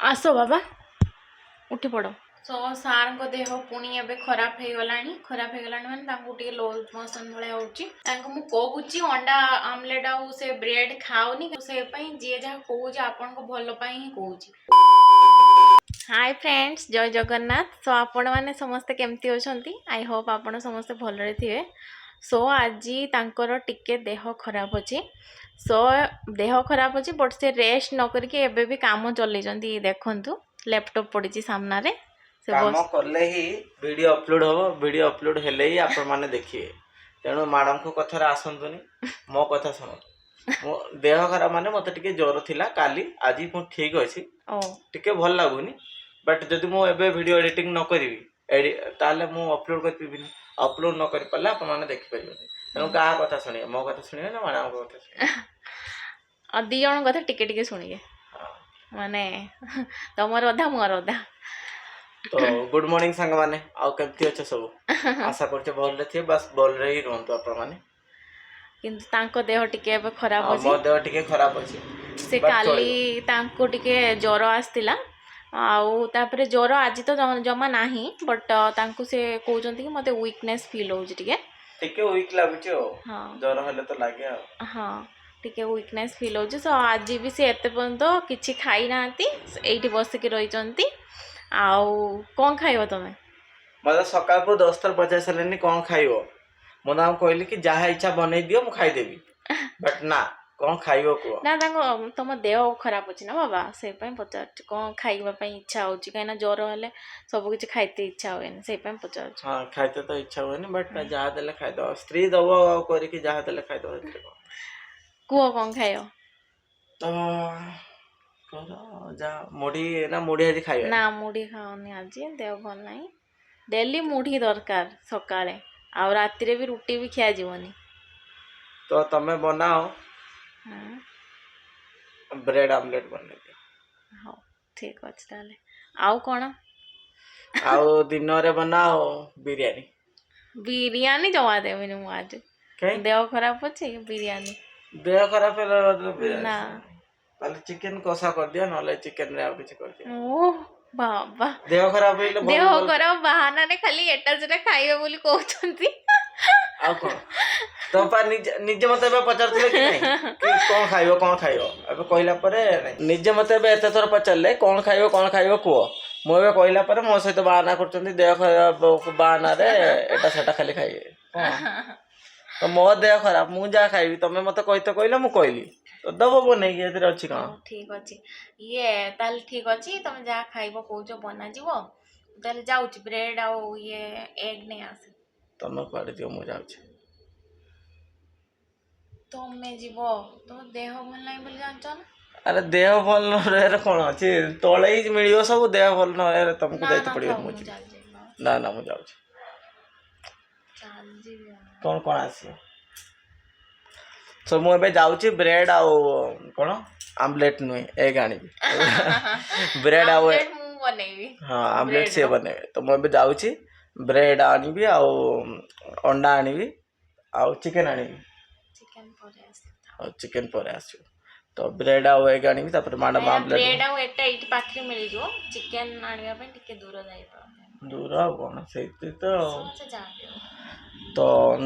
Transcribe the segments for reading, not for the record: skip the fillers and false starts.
ଆସ ବାବା, ଉଠି ପଡ଼। ସୋ ସାର୍ଙ୍କ ଦେହ ପୁଣି ଏବେ ଖରାପ ହେଇଗଲାଣି। ଖରାପ ହେଇଗଲାଣି ମାନେ ତାଙ୍କୁ ଟିକେ ଲୁଜ୍ ମୋସନ୍ ଭଳିଆ ହେଉଛି। ତାଙ୍କୁ ମୁଁ କହୁଛି, ଅଣ୍ଡା ଆମଲେଟ୍ ଆଉ ସେ ବ୍ରେଡ୍ ଖାଉନି। ସେ ପାଇଁ ଯିଏ ଯାହା କହୁଛି, ଆପଣଙ୍କ ଭଲ ପାଇଁ ହିଁ କହୁଛି। ହାଇ ଫ୍ରେଣ୍ଡସ୍, ଜୟ ଜଗନ୍ନାଥ। ସୋ ଆପଣମାନେ ସମସ୍ତେ କେମିତି ଅଛନ୍ତି? I Hope ଆପଣ ସମସ୍ତେ ଭଲରେ ଥିବେ। ସୋ ଆଜି ତାଙ୍କର ଟିକେ ଦେହ ଖରାପ ଅଛି। ସୋ ଦେହ ଖରାପ ଅଛି, ବଟ୍ ସେ ରେଷ୍ଟ ନ କରିକି ଏବେ ବି କାମ ଚଲେଇଛନ୍ତି। ଦେଖନ୍ତୁ, ଲ୍ୟାପଟପ୍ ପଡ଼ିଛି ସାମ୍ନାରେ। ସେ କାମ ବସ କଲେ ହିଁ ଭିଡ଼ିଓ ଅପଲୋଡ଼ ହବ, ଭିଡ଼ିଓ ଅପଲୋଡ଼ ହେଲେ ହିଁ ଆପଣମାନେ ଦେଖିବେ। ତେଣୁ ମ୍ୟାଡ଼ାମଙ୍କ କଥାରେ ଆସନ୍ତୁନି, ମୋ କଥା ଶୁଣନ୍ତୁ। ମୋ ଦେହ ଖରାପ ମାନେ ମୋତେ ଟିକେ ଜ୍ୱର ଥିଲା କାଲି, ଆଜି ମୁଁ ଠିକ୍ ଅଛି। ଓ। ଟିକେ ଭଲ ଲାଗୁନି, ବଟ୍ ଯଦି ମୁଁ ଏବେ ଭିଡ଼ିଓ ଏଡ଼ିଟିଂ ନ କରିବି ତାହେଲେ ମୁଁ ଅପଲୋଡ଼ କରିପାରିବିନି। ଅପଲୋଡ଼ ନ କରିପାରିଲେ ଆପଣମାନେ ଦେଖିପାରିବେନି। ତେଣୁ କାହା କଥା ଶୁଣିବେ? ମୋ କଥା ଶୁଣିବେ ନା ମ୍ୟାଡ଼ାମଙ୍କ କଥା ଶୁଣିବେ? ଆଉ ଦି ଜଣଙ୍କ କଥା ଟିକେ ଟିକେ ଶୁଣିବେ। ହଁ। ମାନେ ତମର ଅଧା, ମୋର ଅଧା। ତ ଗୁଡ୍ ମର୍ଣ୍ଣିଂ ସାଙ୍ଗମାନେ, ଆଉ କେମିତି ଅଛ ସବୁ? ଆଶା କରୁଛି ଭଲରେ ଥିବେ, ବାସ୍ ଭଲରେ ହିଁ ରୁହନ୍ତୁ ଆପଣମାନେ। କିନ୍ତୁ ତାଙ୍କ ଦେହ ଟିକେ ଏବେ ଖରାପ ଆଉ ଅଛି। ମୋ ଦେହ ଟିକେ ଖରାପ ଅଛି। ସେ but କାଲି ଚଳିବ। ତାଙ୍କୁ ଟିକେ ଜ୍ୱର ଆସିଥିଲା ଆଉ ତାପରେ ଜ୍ୱର ଆଜି ତ ଜମା ନାହିଁ, ବଟ୍ ତାଙ୍କୁ ସେ କହୁଛନ୍ତି କି ମୋତେ ୱିକନେସ୍ ଫିଲ୍ ହେଉଛି ଟିକେ। ଟିକେ ୱିକ୍ ଲାଗୁଛି ଆଉ। ଜ୍ୱର ହେଲେ ତ ଲାଗେ ଆଉ। ହଁ, ଟିକେ ୱିକନେସ୍ ଫିଲ୍ ହେଉଛି। ସୋ ଆଜି ବି ସେ ଏତେ ପର୍ଯ୍ୟନ୍ତ କିଛି ଖାଇନାହାନ୍ତି, ଏଇଠି ବସିକି ରହିଛନ୍ତି। ଆଉ କ'ଣ ଖାଇବ ତମେ? ମତେ ସକାଳକୁ 10 ଥର ପଚାରି ସାରିଲେନି, କ'ଣ ଖାଇବ? ମୁଁ ତାଙ୍କୁ କହିଲି କି ଯାହା ଇଚ୍ଛା ବନେଇ ଦିଅ, ମୁଁ ଖାଇଦେବି। ବଟ୍ ନା, କ'ଣ ଖାଇବ କୁହ। ନା, ତାଙ୍କ ତମ ଦେହ ଖରାପ ଅଛି ନା ବାବା, ସେଇ ପାଇଁ ପଚାରୁଛି କ'ଣ ଖାଇବା ପାଇଁ ଇଚ୍ଛା ହେଉଛି। କାହିଁକିନା ଜ୍ୱର ହେଲେ ସବୁ କିଛି ଖାଇତେ ଇଚ୍ଛା ହୁଏନି, ସେଇ ପାଇଁ ପଚାରୁଛି। ହଁ, ଖାଇତେ ତ ଇଚ୍ଛା ହୁଏନି, ବଟ୍ ଯାହା ଦେଲେ ଖାଇଦବ। ସ୍ତ୍ରୀ ଦବ ଆଉ କରିକି, ଯାହା ଦେଲେ ଖାଇଦବ, ଏଥିରେ କ'ଣ? କୁହ, କ'ଣ ଖାଇବ? ତ କର ଯାହା, ମୁଢି ନା ମୁଢି ଆଜି ଖାଇବା? ନା, ମୁଢ଼ି ଖାଉନି ଆଜି, ଦେହ ଭଲ ନାହିଁ। ଡେଲି ମୁଢ଼ି ଦରକାର ସକାଳେ, ଆଉ ରାତିରେ ବି ରୁଟି ବି ଖିଆଯିବନି। ତ ତମେ ବନାଅ। ବ୍ରେଡ୍ ଆମଲେଟ୍ ବନେଇ ଦିଅ। ହଉ, ଠିକ୍ ଅଛି ତାହେଲେ। ଆଉ କ'ଣ? ଆଉ ଦିନରେ ବନାଅ ବିରିୟାନୀ। ବିରିୟାନୀ ଜମା ଦେବିନି ମୁଁ ଆଜି। କାଇଁ? ଦେହ ଖରାପ ଅଛି, ବିରିୟାନୀ? ଦେହ ଖରାପ ହେଲା ବିରିୟାନୀ? ନା। ତାହେଲେ ଚିକେନ କଷା କରିଦିଅ, ନହେଲେ ଚିକେନରେ ଆଉ କିଛି କରିଦିଅ। ଓ ବାବା! ଦେହ ଖରାପ ହେଇଲେ ଭଲ ଦେହ ଭଲ ଖରାପ ବାହାନାରେ ଖାଲି ଏଟା ସେଟା ଖାଇବେ ବୋଲି କହୁଛନ୍ତି। ଆଉ କଣ? ତମ ପା ନିଜେ ନିଜେ ମତେ ଏବେ ପଚାରୁଥିଲେ କି ନାଇଁ କି କଣ ଖାଇବ, କଣ ଖାଇବ? ଏବେ କହିଲା ପରେ ନାଇଁ, ନିଜେ ମତେ ଏବେ ଏତେ ଥର ପଚାରିଲେ, କଣ ଖାଇବ, କଣ ଖାଇବ କୁହ। ମୁଁ ଏବେ କହିଲା ପରେ ମୋ ସହିତ ବାହାନା କରୁଛନ୍ତି, ଦେହ ଖରାପ ବାହାନାରେ ଏଟା ସେଟା ଖାଲି ଖାଇବେ। କଣ ତ, ମୋ ଦେହ ଖରାପ, ମୁଁ ଯାହା ଖାଇବି। ତମେ ମତେ କହିତେ କହିଲ, ମୁଁ କହିଲି, ତ ଦବ ବନେଇକି, ଏଥିରେ ଅଛି କଣ? ହଉ, ଠିକ୍ ଅଛି। ଇଏ ତାହେଲେ ଠିକ୍ ଅଛି, ତମେ ଯାହା ଖାଇବ କହୁଛ, ବନାଯିବ। ତାହେଲେ ଯାଉଛି, ବ୍ରେଡ୍ ଆଉ ଇଏ ଏଗ୍ ନେଇ ଆସେ। ତମେ କୁଆଡ଼େ ଯିବ? ମୁଁ ଯାଉଛି। ତମେ ଯିବ? ତମ ଦେହ ଭଲ ନାହିଁ ବୋଲି ଜାଣିଛ ନା? ଆରେ, ଦେହ ଭଲ ନ ରହିବାରେ କଣ ଅଛି? ତଳେ ହିଁ ମିଳିବ ସବୁ। ଦେହ ଭଲ ନ ରହିବାରେ ତମକୁ ନା। ଯାଇତେ ନା। ପଡ଼ିବ। ଥାଉ, ମୁଁ ମୁଁ ଯିବି। ଚାଲିଯିବି ବାବା। ନା ନା, ମୁଁ ଯାଉଛି। ଚାଲିଯିବି। କ'ଣ କ'ଣ ଆସିବ? ସୋ ମୁଁ ଏବେ ଯାଉଛି, ବ୍ରେଡ୍ ଆଉ କ'ଣ ଆମଲେଟ୍ ନୁହେଁ, ଏଗ୍ ଆଣିବି। ବ୍ରେଡ୍ ଆଉ ଆମଲେଟ୍ ମୁଁ ବନେଇବି। ହଁ, ଆମଲେଟ୍ ସିଏ ବ୍ରେଡ୍ର। ବନେଇବେ। ତ ମୁଁ ଏବେ ଯାଉଛି, ବ୍ରେଡ୍ ଆଣିବି ଆଉ ଅଣ୍ଡା ଆଣିବି ଆଉ ଚିକେନ୍ ଆଣିବି। ଚିକେନ୍ ପରେ ଆସିବ। ଆଉ ଚିକେନ୍ ପରେ ଆସିବ। ତ ବ୍ରେଡ୍ ଆଉ ଏଗ୍ ଆଣିବି, ତାପରେ ମ୍ୟାଡ଼ାମ୍ ଆମଲେଟ୍। ବ୍ରେଡ୍ ଆଉ ଏଟା ଏଇଠି ପାଖରେ ମିଳିଯିବ, ଚିକେନ୍ ଆଣିବା ପାଇଁ ଟିକେ ଦୂର ଯାଇପାର। ଦୂର ଆଉ କ'ଣ, ସେଇଠି ତ। ସମସ୍ତେ ଯାଆନ୍ତି ଆଉ। ତ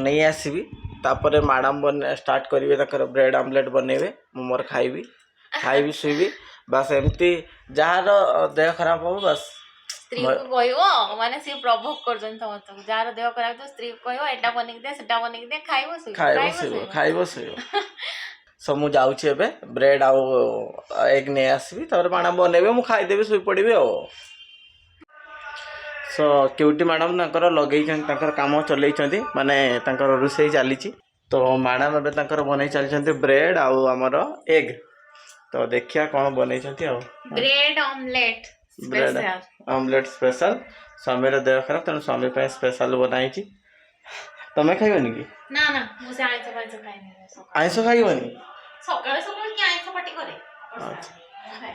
ନେଇ ଆସିବି, ତାପରେ ମ୍ୟାଡ଼ାମ୍ ବନେ ଷ୍ଟାର୍ଟ କରିବେ ତାଙ୍କର ବ୍ରେଡ୍ ଆମଲେଟ୍ ବନେଇବେ। ମୁଁ ମୋର ଖାଇବି, ଖାଇବି, ଶୋଇବି, ବାସ୍। ଏମିତି ଯାହାର ଦେହ ଖରାପ ହବ, ବାସ୍। ସ୍ତ୍ରୀକୁ କହିବ, ମାନେ ସିଏ ପ୍ରଭୋକ କରୁଛନ୍ତି ସମସ୍ତଙ୍କୁ। ଯାହାର ଦେହ ଖରାପ ଥିବ, ସ୍ତ୍ରୀକୁ କହିବ ଏଟା ବନେଇକି ଦେ, ସେଟା ବନେଇକି ଦେ, ଖାଇବ, ଶୋଇବ। ଖାଇବ, ଖାଇବ, ଶୋଇବ। ଶୋଇବ। ଖାଇବ, ଶୋଇବ। ସୋ ମୁଁ ଯାଉଛି ଏବେ, ବ୍ରେଡ୍ ଆଉ ଏଗ୍ ନେଇ ଆସିବି, ତାପରେ ମ୍ୟାଡ଼ାମ୍ ବନେଇବେ, ମୁଁ ଖାଇଦେବି, ଶୋଇପଡ଼ିବି ଆଉ। ସୋ କ୍ୟୁଟି ମ୍ୟାଡ଼ାମ୍ ତାଙ୍କର ଲଗେଇଛନ୍ତି, ତାଙ୍କର କାମ ଚଲେଇଛନ୍ତି, ମାନେ ତାଙ୍କର ରୋଷେଇ ଚାଲିଛି। ତ ମ୍ୟାଡ଼ାମ୍ ଏବେ ତାଙ୍କର ବନେଇ ଚାଲିଛନ୍ତି ବ୍ରେଡ୍ ଆଉ ଆମର ଏଗ୍। ତ ଦେଖିବା କ'ଣ ବନେଇଛନ୍ତି ଆଉ। Bread omelette. Bread special. Omelette special. ସ୍ୱାମୀର ଦେହ ଖରାପ, ତେଣୁ ସ୍ୱାମୀ ପାଇଁ ସ୍ପେଶାଲ ବନାଇଛି। ତମେ ଖାଇବନି କି? ନା ନା, ମୁଁ ସେ ଆଇଁଷ ଫାଇଁଷ ଖାଇନି ସକାଳେ। ଆଇଁଷ ଖାଇବନି? ସକାଳେ ସକାଳେ କିଏ ଆଇଁଷ ପାଟି କରେ? ଆଚ୍ଛା।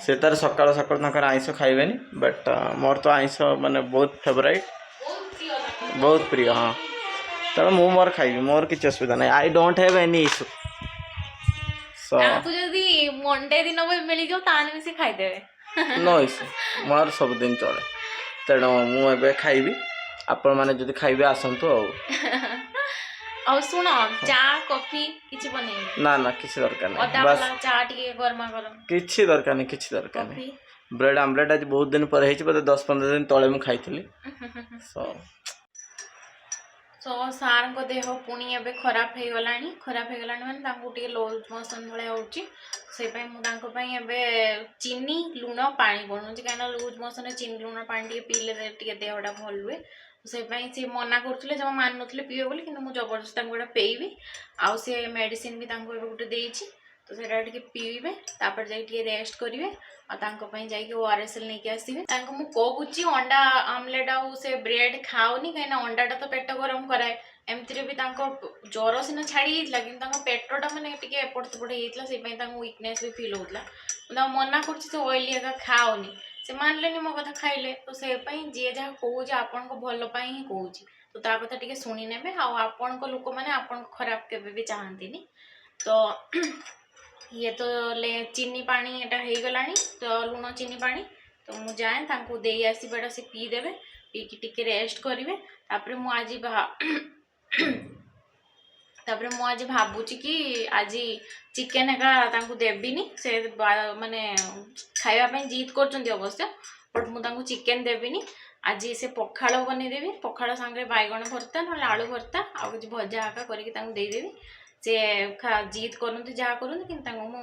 ସେ ତାର ସକାଳୁ ସକାଳୁ ତାଙ୍କର ଆଇଁଷ ଖାଇବେନି, ବଟ୍ ମୋର ତ ଆଇଁଷ ମାନେ ବହୁତ ଫେଭରାଇଟ୍। ବହୁତ ପ୍ରିୟ ତାଙ୍କର। ବହୁତ ପ୍ରିୟ, ହଁ। ତେଣୁ ମୁଁ ମୋର ଖାଇବି, ମୋର କିଛି ଅସୁବିଧା ନାହିଁ। I don't have any issue, so ତାଙ୍କୁ ଯଦି ମଣ୍ଡେ ଦିନ ବି ମିଳିଯିବ, ତାହେଲେ ବି ସେ ଖାଇଦେବେ। ନୋ ଇସ୍ୟୁ, ମୋର ସବୁଦିନ ଚଳେ। ତେଣୁ ମୁଁ ଏବେ ଖାଇବି, ଆପଣମାନେ ଯଦି ଖାଇବେ ଆସନ୍ତୁ ଆଉ। ଆଉ ଶୁଣ, ଚା କଫି କିଛି ବନେଇବି? ନା ନା, କିଛି ଦରକାର ନାହିଁ। ଅଦା ବାସ୍। ବାଲା ଚା ଟିକେ ଗରମା ଗରମ। କିଛି ଦରକାର ନାହିଁ, କିଛି ଦରକାର ନାହିଁ। କଫି? ବ୍ରେଡ୍ ଆମଲେଟ୍ ଆଜି ବହୁତ ଦିନ ପରେ ହେଇଛି, ବୋଧେ 10-15 ଦିନ ତଳେ ମୁଁ ଖାଇଥିଲି। ସୋ ସୋ ସାର୍ଙ୍କ ଦେହ ପୁଣି ଏବେ ଖରାପ ହେଇଗଲାଣି। ଖରାପ ହେଇଗଲାଣି ମାନେ ତାଙ୍କୁ ଟିକେ ଲୁଜ୍ ମୋସନ୍ ଭଳିଆ ହେଉଛି। ସେଇପାଇଁ ମୁଁ ତାଙ୍କ ପାଇଁ ଏବେ ଚିନି ଲୁଣ ପାଣି ବନଉଛି, କାହିଁକିନା ଲୁଜ୍ ମୋସନ୍ରେ ଚିନି ଲୁଣ ପାଣି ଟିକେ ପିଇଲେ ଟିକେ ଦେହଟା ଭଲ ରୁହେ। ସେଇପାଇଁ ସିଏ ମନା କରୁଥିଲେ, ଜମା ମାନୁନଥିଲେ ପିଇବେ ବୋଲି, କିନ୍ତୁ ମୁଁ ଜବରଦସ୍ତି ତାଙ୍କୁ ଏଇଟା ପେଇବି। ଆଉ ସେ ମେଡ଼ିସିନ ବି ତାଙ୍କୁ ଏବେ ଗୋଟେ ଦେଇଛି, ତ ସେଇଟା ଟିକେ ପିଇବେ, ତାପରେ ଯାଇକି ଟିକେ ରେଷ୍ଟ କରିବେ। ଆଉ ତାଙ୍କ ପାଇଁ ଯାଇକି ଓଆରଏସ୍ଏଲ୍ ନେଇକି ଆସିବେ। ତାଙ୍କୁ ମୁଁ କହୁଛି ଅଣ୍ଡା ଆମଲେଟ୍ ଆଉ ସେ ବ୍ରେଡ୍ ଖାଉନି, କାହିଁକିନା ଅଣ୍ଡାଟା ତ ପେଟ ଗରମ କରାଏ। ଏମିତିରେ ବି ତାଙ୍କ ଜ୍ୱର ସିନା ଛାଡ଼ି ଯାଇଥିଲା, କିନ୍ତୁ ତାଙ୍କ ପେଟଟା ମାନେ ଟିକେ ଏପଟ ସେପଟ ହେଇଯାଇଥିଲା, ସେଇପାଇଁ ତାଙ୍କୁ ୱିକନେସ୍ ବି ଫିଲ୍ ହେଉଥିଲା। ମୁଁ ତାଙ୍କୁ ମନା କରୁଛି ସେ ଅଏଲି ଏକା ଖାଅନି, ସେ ମାନିଲେନି ମୋ କଥା, ଖାଇଲେ। ତ ସେପାଇଁ ଯିଏ ଯାହା କହୁଛି ଆପଣଙ୍କ ଭଲ ପାଇଁ ହିଁ କହୁଛି, ତ ତା କଥା ଟିକେ ଶୁଣିନେବେ। ଆଉ ଆପଣଙ୍କ ଲୋକମାନେ ଆପଣଙ୍କ ଖରାପ କେବେ ବି ଚାହାନ୍ତିନି। ତ ଇଏ ତ ଚିନି ପାଣି ଏଇଟା ହେଇଗଲାଣି, ତ ଲୁଣ ଚିନି ପାଣି ତ ମୁଁ ଯାଏ ତାଙ୍କୁ ଦେଇ ଆସିବି। ଏଇଟା ସେ ପିଇଦେବେ, ପିଇକି ଟିକେ ରେଷ୍ଟ କରିବେ। ତାପରେ ମୁଁ ଆଜି ଭାବୁଛି କି ଆଜି ଚିକେନ୍ ଏକା ତାଙ୍କୁ ଦେବିନି। ସେ ମାନେ ଖାଇବା ପାଇଁ ଜିଦ୍ କରୁଛନ୍ତି ଅବଶ୍ୟ, ବଟ୍ ମୁଁ ତାଙ୍କୁ ଚିକେନ୍ ଦେବିନି ଆଜି। ସେ ପଖାଳ ବନେଇଦେବି, ପଖାଳ ସାଙ୍ଗରେ ବାଇଗଣ ଭର୍ତ୍ତା ନହେଲେ ଆଳୁ ଭର୍ତ୍ତା ଆଉ କିଛି ଭଜା ଏକା କରିକି ତାଙ୍କୁ ଦେଇଦେବି। ସେ ଜିଦ୍ କରନ୍ତୁ ଯାହା କରନ୍ତୁ, କିନ୍ତୁ ତାଙ୍କୁ ମୁଁ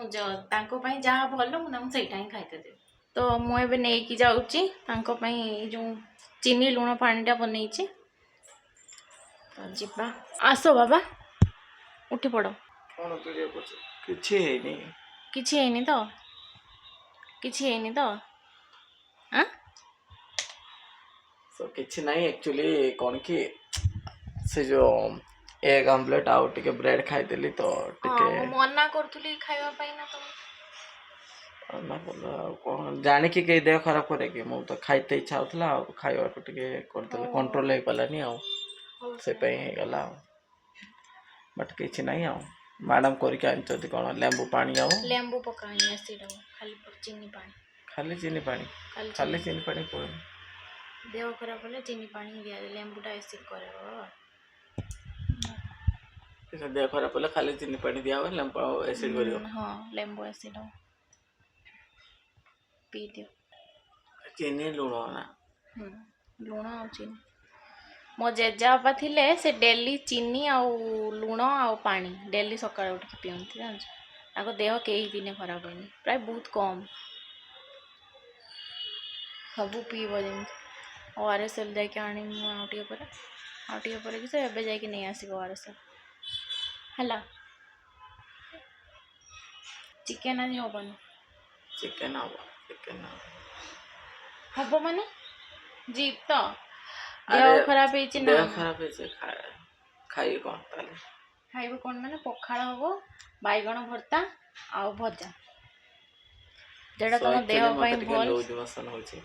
ତାଙ୍କ ପାଇଁ ଯାହା ଭଲ ମୁଁ ତାଙ୍କୁ ସେଇଟା ହିଁ ଖାଇତେ ଦେବି। ତ ମୁଁ ଏବେ ନେଇକି ଯାଉଛି ତାଙ୍କ ପାଇଁ ଏଇ ଯେଉଁ ଚିନି ଲୁଣ ପାଣିଟା ବନେଇଛି। ତ ଯିବା। ଆସ ବାବା, ଉଠି ପଡ଼। କ'ଣ ଭିଡ଼ିଓ କରୁଛ? କିଛି ହେଇନି। କିଛି ହେଇନି ତ? କିଛି ହେଇନି ତ? ଆଁ? ସୋ କିଛି ନାହିଁ। ଆକ୍ଚୁଆଲି କ'ଣ କି ସେ ଯେଉଁ ଏଗ୍ ଆମଲେଟ୍ ଆଉ ଟିକେ ବ୍ରେଡ୍ ଖାଇଦେଲି ତ ଟିକେ। ହଁ, ମୁଁ ମନା କରୁଥିଲି ଖାଇବା ପାଇଁ ନା ତମେ। ନା କଲ ଆଉ କ'ଣ, ଜାଣିକି କେହି ଦେହ ଖରାପ କରେ କି? ମୁଁ ତ ଖାଇତେ ଇଚ୍ଛା ହଉଥିଲା ଆଉ ଖାଇବାକୁ ଟିକେ କରିଦେଲେ, କଣ୍ଟ୍ରୋଲ ହେଇପାରିଲାନି ଆଉ। ହଉ। ସେଇପାଇଁ ହେଇଗଲା ଆଉ, ବଟ୍ କିଛି ନାହିଁ। ଆଉ ମ୍ୟାଡ଼ାମ୍ କରିକି ଆଣିଛନ୍ତି କ'ଣ ଲେମ୍ବୁ ପାଣି ଆଉ ଲେମ୍ବୁ ପକା ହେଇନି ସେଇଟା, ଖାଲି ଚିନି ପାଣି। ଖାଲି ଚିନି ପାଣି? ଖାଲି। ଖାଲି ଚିନି ପାଣି କୁହନି। ଦେହ ଖରାପ ହେଲେ ଚିନି ପାଣି ହିଁ ଦିଆଯାଏ, ଲେମ୍ବୁଟା ଏସିଡ୍ କରେ ବାବା। ଦେହ ଖରାପ ହେଲେ ଖାଲି ଚିନି ପାଣି ଦିଆ ହୁଏ, ଲେମ୍ବୁ ଏସିଡ୍ କରିବ? ହଁ, ଲେମ୍ବୁ ଏସିଡ୍ ହବ, ପିଇ ଦିଅ। ଚିନି ଲୁଣ ନା? ହୁଁ, ଲୁଣ ଆଉ ଚିନି। ମୋ ଜେଜେବାପା ଥିଲେ, ସେ ଡେଲି ଚିନି ଆଉ ଲୁଣ ଆଉ ପାଣି ଡେଲି ସକାଳେ ଉଠିକି ପିଅନ୍ତି, ଜାଣିଛ? ତାଙ୍କ ଦେହ କେହି ଦିନେ ଖରାପ ହୁଏନି, ପ୍ରାୟ ବହୁତ କମ୍। ସବୁ ପିଇବ ଯେମିତି। ଓଆରଏସ୍ଏଲ୍ ଯାଇକି ଆଣିବି ମୁଁ ଆଉ ଟିକେ ପରେ, ଆଉ ଟିକେ ପରେ କି ସେ ଏବେ ଯାଇକି ନେଇ ଆସିବ ଓଆରଏସ୍ଏଲ୍। ହେଲା, ଚିକେନ୍ ଆଜି ହବନି? ଚିକେନ୍ ହବ, ଚିକେନ୍ ହବ। ହବ ମାନେ ଜିଦ୍ ତ, ଦେହ ଆରେ ଖରାପ ହେଇଛି ନା। ଦେହ ଖରାପ ହେଇଛି, ଖାଇବି କ'ଣ ତାହେଲେ? ଖାଇବ କ'ଣ ମାନେ ପଖାଳ ହବ, ବାଇଗଣ ଭର୍ତ୍ତା ଆଉ ଭଜା, ଯେଟା So ତମ ଦେହ actually ମତେ ପାଇଁ ଟିକେ ଭଲ। ଲୁଜ୍ ମୋସନ୍ ହଉଛି।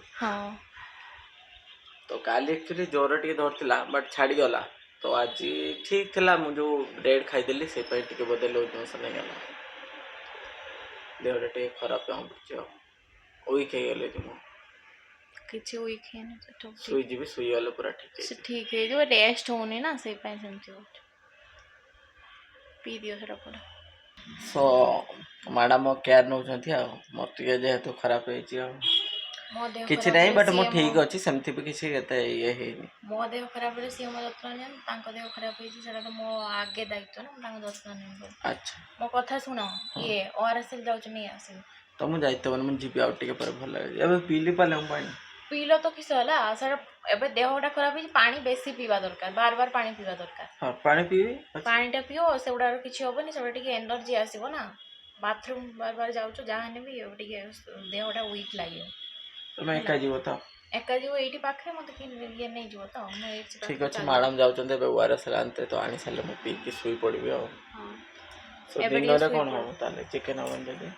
ତ କାଲି ଆକ୍ଚୁଆଲି ଜ୍ୱର ଟିକେ ଧରିଥିଲା, ବଟ୍ ଛାଡ଼ିଗଲା। ତ ଆଜି ଠିକ୍ ଥିଲା, ମୁଁ ଯେଉଁ ବ୍ରେଡ଼୍ ଖାଇଦେଲି ସେଇପାଇଁ ଟିକେ ବୋଧେ ଲୁଜ୍ ମୋସନ୍ ହେଇଗଲା। ଦେହଟା ଟିକେ ଖରାପ ଜଣାପଡ଼ୁଛି ଆଉ ୱିକ୍ ହେଇଗଲି ମୁଁ। କିଛି ୱିକ୍ ହେଇନି, ସେଟା ଠିକ୍। ଶୋଇଯିବି, ଶୋଇଗଲେ ପୁରା ଠିକ୍ ସେ ହେଇଯିବ। ଠିକ୍ ହେଇଯିବ। ରେଷ୍ଟ ହଉନି ନା, ସେଇପାଇଁ ସେମିତି ହଉଛି। ପିଇ ଦିଅ ସେଟା ପୁରା। ସୋ ମ୍ୟାଡ଼ାମ୍ ମୋ କେୟାର ନେଉଛନ୍ତି ଆଉ ମୋର ଟିକେ ଯେହେତୁ ଖରାପ ହେଇଛି ଆଉ ମୋ ଦେହ କିଛି ଖରାପ ନାହିଁ, ହେଲେ ବଟ୍ ମୁଁ ସିଏ ଠିକ୍ ଅଛି, ସେମିତି ବି କିଛି ଏତେ ଇଏ ହେଇନି। ମୋ ଦେହ ଖରାପ ହେଲେ ସିଏ ମୋ ଯତ୍ନ ନିଅନ୍ତି। ତାଙ୍କ ଦେହ ଖରାପ ହେଇଛି, ସେଟା ତ ମୋ ଆଗେ ଦାୟିତ୍ୱ ନା, ମୁଁ ତାଙ୍କ ଯତ୍ନ ନେବି। ଆଚ୍ଛା। ମୋ କଥା ଶୁଣ, ଇଏ ଓଆରଏସ୍ଏଲ୍ ଯାଉଛି ନେଇ ଆସିବି। ତ ମୁଁ ଯାଇତେ ମାନେ ମୁଁ ଯିବି ଆଉ ଟିକେ ପରେ, ଭଲ ଲାଗେ। ଏବେ ପିଇଲି ପା ଲେମ୍ବୁ ପାଣି। ପିଇଲ ତ କିସ ହେଲା? ସେଟା ଏବେ ଦେହଟା ଖରାପ ହେଇଛି, ପାଣି ବେଶୀ ପିଇବା ଦରକାର, ବାର ବାର ପାଣି ପିଇବା ଦରକାର। ହଁ, ପାଣି ପିଇବି ଅଛି। ପାଣିଟା ପିଅ, ସେଗୁଡ଼ାର କିଛି ହବନି, ସେଗୁଡ଼ା ଟିକେ ଏନର୍ଜି ଆସିବ ନା। ବାଥରୁମ୍ ବାର ବାର ଯାଉଛ, ଯାହା ହେଲେ ବି ଟିକେ ଦେହଟା ୱିକ୍ ଲାଗିବ। ତମେ ଏକା ଯିବ ତ? ଏକା ଯିବ, ଏଇଠି ପାଖରେ, ମୋତେ କିଏ ଇଏ ନେଇଯିବ ତ, ମୁଁ ଏଇଠି ଠିକ୍ ପାଖରେ ଅଛି। ଚାଲି ମ୍ୟାଡ଼ାମ୍ ଯାଉଛନ୍ତି ଏବେ ଓଆରଏସ୍ ଆଣିତେ, ତ ଆଣି ସାରିଲେ ମୁଁ ପିଇକି ଶୋଇ ପଡ଼ିବି ଆଉ। ସୋ ଏବେ ଟିକେ ଦିନରେ କ'ଣ ଶୋଇପଡ଼। ହବ ତାହେଲେ? ଚିକେନ୍ ହବନି ଯଦି?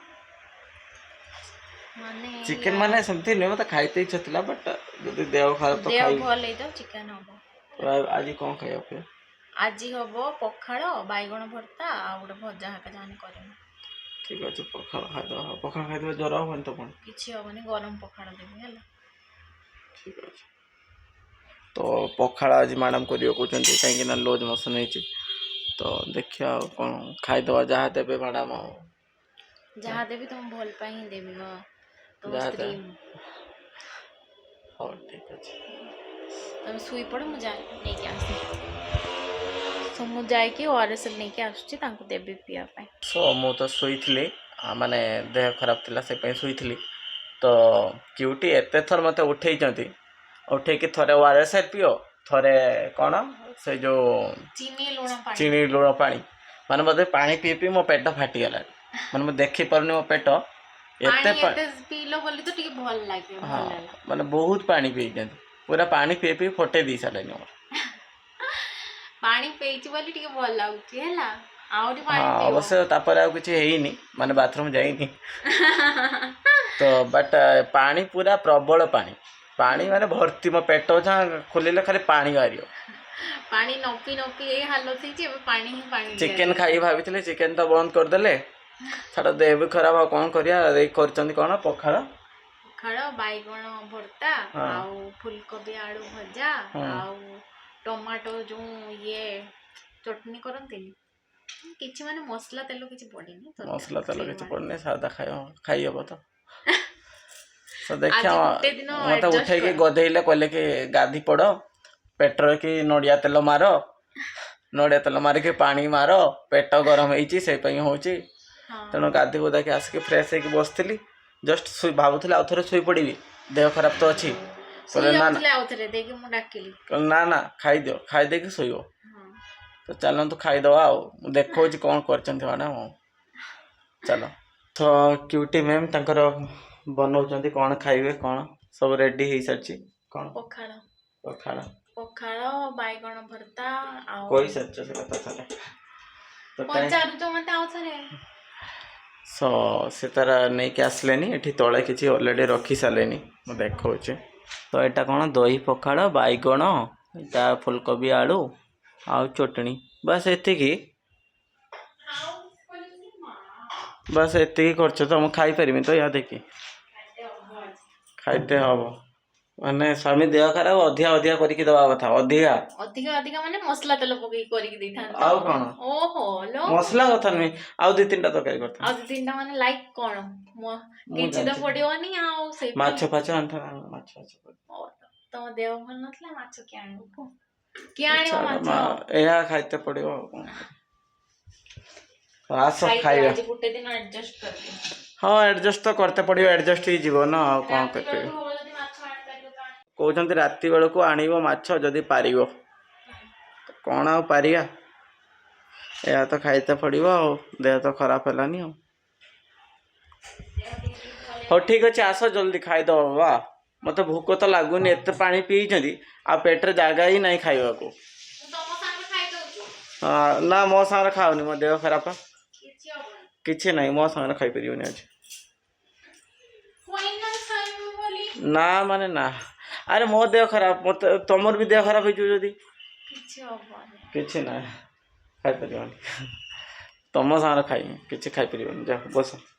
ମାନେ ଚିକେନ୍ ମାନେ ସେମିତି ନୁହେଁ, ମୋତେ ଖାଇତେ ଇଚ୍ଛା ଥିଲା, ବଟ୍ ଯଦି ଦେହ ଖରାପ ତ ଦେହ ଖାଇ ଭଲ ହେଇଯାଉ, ଚିକେନ୍ ହବ। ତ ଆଜି କ'ଣ ଖାଇବା ପିଇବା? ଆଜି ହବ ପଖାଳ, ବାଇଗଣ ଭର୍ତ୍ତା ଆଉ ଗୋଟେ ଭଜା ହାକା ଯାହାନି କରିବି। ଠିକ୍ ଅଛି, ପଖାଳ ଖାଇଦେବା। ପଖାଳ ଖାଇଦେବା, ଜ୍ୱର ହବନି ତ ପୁଣି? କିଛି ହବନି, ଗରମ ପଖାଳ ଦେବି, ହେଲା? ଠିକ୍ ଅଛି। ତ ପଖାଳ ଆଜି ମ୍ୟାଡ଼ାମ୍ କରିବେ କହୁଛନ୍ତି, କାହିଁକି ନା ଲୁଜ୍ ମୋସନ୍ ହେଇଛି। ତ ଦେଖିବା ଆଉ କ'ଣ ଖାଇଦେବା, ଯାହା ଦେବେ ମ୍ୟାଡ଼ାମ୍ ଆଉ। ଯାହା ଦେବି ତମ ଭଲ ପାଇଁ ହିଁ ଦେବି। ହଁ, ତମ ଯାହା ସ୍ତ୍ରୀ ଦେବେ। ମୁଁ। ହଉ, ଠିକ୍ ଅଛି। ତମେ ଶୋଇପଡ଼, ମୁଁ ଯାଏ ନେଇକି ଆସେ। ସୋ ମୁଁ ଯାଇକି ORS ନେଇକି ଆସୁଛି, ତାଙ୍କୁ ଦେବି ପିଇବା ପାଇଁ। ସୋ ମୁଁ ତ ଶୋଇଥିଲି, ମାନେ ଦେହ ଖରାପ ଥିଲା, ସେ ପାଇଁ ଶୋଇଥିଲି। ତ କ୍ୟୁଟି ଏତେ ଥର ମୋତେ ଉଠେଇଛନ୍ତି, ଉଠେଇକି ଥରେ ORS ପିଅ, ଥରେ କ'ଣ ସେ ଯେଉଁ ଚିନି ଲୁଣ ପାଣି। ଚିନି ଲୁଣ ପାଣି। ମାନେ ମୋତେ ପାଣି ପିଇ ପିଇ ମୋ ପେଟ ଫାଟିଗଲାଣି। ମାନେ ମୁଁ ଦେଖିପାରୁନି ମୋ ପେଟ ଏତେ ପାଣି ଏତେ ପିଇଲ ବୋଲି ତ ଟିକେ ଭଲ ଲାଗେ, ଭଲ ହେଲା। ମାନେ ବହୁତ ପାଣି ପିଇଛନ୍ତି, ପୁରା ପାଣି ପିଇ ପିଇ ଫଟେଇ ଦେଇ ସାରିଲେଣି ମୋର। ପାଣି ପିଇଛି ବୋଲି ଟିକେ ଭଲ ଲାଗୁଛି, ହେଲା? ଆହୁରି ପାଣି ପିଇବ। ଅବଶ୍ୟ ତାପରେ ଆଉ କିଛି ହେଇନି, ମାନେ ବାଥରୁମ୍ ଯାଇନି ତ, ବଟ୍ ପାଣି ପୁରା ପ୍ରବଳ ପାଣି, ପାଣି ମାନେ ଭର୍ତ୍ତି। ମୋ ପେଟ ଯାହା ଖୋଲିଲେ ଖାଲି ପାଣି ବାହାରିବ। ପାଣି ନ ପି ନ ପି ଏଇ ହାଲତ ହେଇଛି, ଏବେ ପାଣି ହିଁ ପାଣି। ଚିକେନ ଖାଇ ଭାବିଥିଲି, ଚିକେନ ତ ବନ୍ଦ କରିଦେଲେ। ଛାଡ଼, ଦେହ ବି ଖରାପ, ଆଉ କ'ଣ କରିବା? ଏଇ କରିଛନ୍ତି କ'ଣ, ପଖାଳ? ପଖାଳ, ବାଇଗଣ ଭର୍ତ୍ତା ଆଉ ଫୁଲକୋବି ଆଳୁ ଭଜା ଆଉ ଟମାଟୋ ଯୋଉ ଇଏ ଚଟଣି କରନ୍ତିନି, କିଛି ମାନେ ମସଲା ତେଲ କିଛି ପଡିନି ତରକାରୀ। ମସଲା ତେଲ କିଛି ସେଇଭଳିଆ। ପଡ଼ିନି, ସାଦା ଖାଇବ, ଖାଇ ହବ ତ। ତ ଆଜି ଦେଖିବା। ଗୋଟେ ଦିନ ମତେ adjust ଉଠେଇକି କର। ଗଧେଇଲେ, କହିଲେ କି ଗାଧି ପଡ଼, ପେଟରେ କି ନଡ଼ିଆ ତେଲ ମାର, ନଡ଼ିଆ ତେଲ ମାରିକି ପାଣି ମାର, ପେଟ ଗରମ ହେଇଛି, ସେଇ ପାଇଁ ହେଉଛି। ତେଣୁ ଗାଧି ଗୁଧାକି ଆସିକି ଫ୍ରେଶ୍ ହେଇକି ବସିଥିଲି ଜଷ୍ଟ, ଶୋଇ ଭାବୁଥିଲି ଆଉ ଥରେ ଶୋଇପଡ଼ିବି, ଦେହ ଖରାପ ତ ଅଛି। ଶୋଇ କହିଲେ ନା ନା। ଯାଉଥିଲେ ଆଉ ଥରେ, ଦେଇକି ମୁଁ ଡାକିଲି। କହିଲେ ନା ନା, ଖାଇଦିଅ, ଖାଇଦେଇକି ଶୋଇବ। ତ ଚାଲନ୍ତୁ ଖାଇଦେବା ଆଉ ମୁଁ ଦେଖାଉଛି କ'ଣ କରିଛନ୍ତି ମ୍ୟାଡ଼ାମ୍ ଆଉ। ଚାଲ। ତ କ୍ୟୁଟି ମ୍ୟାମ୍ ତାଙ୍କର ବନଉଛନ୍ତି, କ'ଣ ଖାଇବେ, କ'ଣ ସବୁ ରେଡ଼ି ହେଇସାରିଛି, କ'ଣ? ପଖାଳ। ପଖାଳ। ପଖାଳ, ବାଇଗଣ ଭର୍ତ୍ତା ଆଉ କହିସାରିଛ ସେ କଥା ଥରେ ତ କାଇଁ ପଚାରୁଛ ମତେ ଆଉ ଥରେ? ସୋ ସେ ତାର ନେଇକି ଆସିଲେନି, ଏଠି ତଳେ କିଛି ଅଲରେଡ଼ି ରଖି ସାରିଲେନି, ମୁଁ ଦେଖାଉଛି। ତ ଏଇଟା କ'ଣ, ଦହି ପଖାଳ, ବାଇଗଣ, ଏଇଟା ଫୁଲକୋବି ଆଳୁ ଆଉ ଚଟଣି, ବାସ୍ ଏତିକି। ବାସ୍ ଏତିକି କରିଛ ତ? ମୁଁ ଖାଇପାରିବି ତ? ୟା ଦେଖି ଖାଇତେ ହବ। ମାନେ ସ୍ୱାମୀ ଦେହ ଖରାପ, ଅଧିକା ଅଧିକା କରିକି ଦେବା କଥା, ଅଧିକା। ଅଧିକା ଅଧିକା ମାନେ ମସଲା ତେଲ ପକେଇକି କରିକି ଦେଇଥାନ୍ତ। ଆଉ କ'ଣ? ଓହୋ ଲୋ। ମସଲା କଥା ନୁହେଁ, ଆଉ ଦୁଇ ତିନିଟା ତରକାରୀ କରିଥାନ୍ତି। ଆଉ ଦି ତିନିଟା ମାନେ ଲାଇକ୍ କଣ? ମୁଁ କିଛି ତ ଜାଣିଛି। ପଡିବନି ଆଉ ସେଇ ମାଛ ଫାଛ ଆଣିଥାନ୍ତା, ମାଛ ଫାଛ। ତମ ଦେହ ଭଲ ନଥିଲା, ମାଛ କିଏ ଆଣିବ କୁହ? କିଏ ଆଣିବ ଛାଡ଼, ମାଛ? ଏହା ଖାଇତେ ପଡିବ ଆଉ କ'ଣ କରିବା। ଆସ। ଖାଇଦିଅ। ଖାଇବା। ଆଜି ଗୋଟେ ଦିନ ଆଡଜଷ୍ଟ କରିଦିଅ। ହଁ, ଆଡଜଷ୍ଟ ତ କରତେ ପଡିବ, ଆଡଜଷ୍ଟ ହେଇଯିବ ନା, ଆଉ କ'ଣ ରାତି କରିପାରିବ? ବେଳକୁ ହବ ଯଦି ମାଛ ଆଣିପାରିବ ତ ଆଣିବ। କହୁଛନ୍ତି ରାତି ବେଳକୁ ଆଣିବ ମାଛ ଯଦି ପାରିବ। କ'ଣ ଆଉ ପାରିବା? ଏହା ତ ଖାଇତେ ପଡ଼ିବ ଆଉ, ଦେହ ତ ଖରାପ ହେଲାନି ଆଉ। ଦେହ ଟିକେ ଟିକେ ଭଲ। ହଉ, ଠିକ୍ ଅଛି, ଆସ ଜଲ୍ଦି ଖାଇଦେବ ବାବା। ମୋତେ ଭୋକ ତ ଲାଗୁନି, ଏତେ ପାଣି ପିଇଛନ୍ତି ଆଉ ପେଟରେ ଜାଗା ହିଁ ନାହିଁ ଖାଇବାକୁ। ମୁଁ ତମ ସାଙ୍ଗରେ ଖାଇଦଉଛି। ହଁ, ନା, ମୋ ସାଙ୍ଗରେ ଖାଉନି, ମୋ ଦେହ ଖରାପ। କିଛି ହବନି। କିଛି ନାହିଁ, ମୋ ସାଙ୍ଗରେ ଖାଇପାରିବନି ଆଜି। କହିନା ଖାଇବି ବୋଲି। ନା ମାନେ ନା। ଆରେ ମୋ ଦେହ ଖରାପ, ମୋତେ ତମର ବି ଦେହ ଖରାପ ହେଇଯିବ ଯଦି। କିଛି ହବନି। କିଛି ନାହିଁ, ଖାଇପାରିବନି। ତମ ସାଙ୍ଗରେ ଖାଇବି, କିଛି ଖାଇପାରିବନି। ଯା ବସ।